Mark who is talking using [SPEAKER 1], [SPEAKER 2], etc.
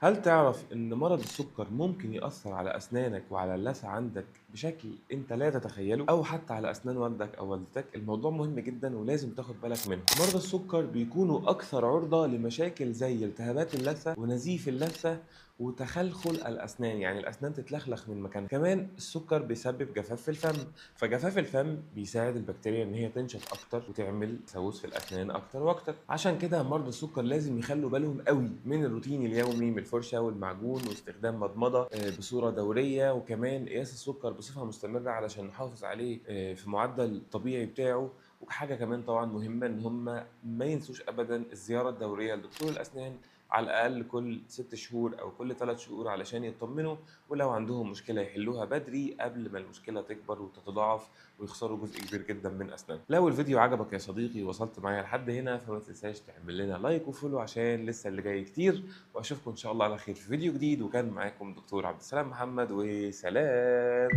[SPEAKER 1] هل تعرف إن مرض السكر ممكن يأثر على أسنانك وعلى اللثة عندك بشكل أنت لا تتخيله، أو حتى على أسنان والدك أو والدتك؟ الموضوع مهم جدا ولازم تاخد بالك منه. مرضى السكر بيكونوا أكثر عرضة لمشاكل زي التهابات اللثة ونزيف اللثة وتخلخل الأسنان، يعني الأسنان تتلخلخ من مكانها. كمان السكر بيسبب جفاف في الفم، فجفاف الفم بيساعد البكتيريا إن هي تنشط أكتر وتعمل تسوس في الأسنان أكتر وأكتر. عشان كده مرضى السكر لازم يخلوا بالهم قوي من الروتين اليومي، من الفرشة والمعجون واستخدام مضمضة بصورة دورية، وكمان قياس السكر بصفة مستمرة علشان نحافظ عليه في معدل طبيعي بتاعه. وحاجة كمان طبعا مهمة إن هم ما ينسوش أبدا الزيارة الدورية لدكتور الأسنان على الأقل كل 6 شهور أو كل 3 شهور علشان يطمنوا، ولو عندهم مشكلة يحلوها بدري قبل ما المشكلة تكبر وتتضاعف ويخسروا جزء كبير جدا من أسنانهم. لو الفيديو عجبك يا صديقي وصلت معايا لحد هنا، فما تنساش تعمل لنا like و follow عشان لسه اللي جاي كتير، وأشوفكم إن شاء الله على خير في فيديو جديد. وكان معاكم دكتور عبد السلام محمد، وسلام.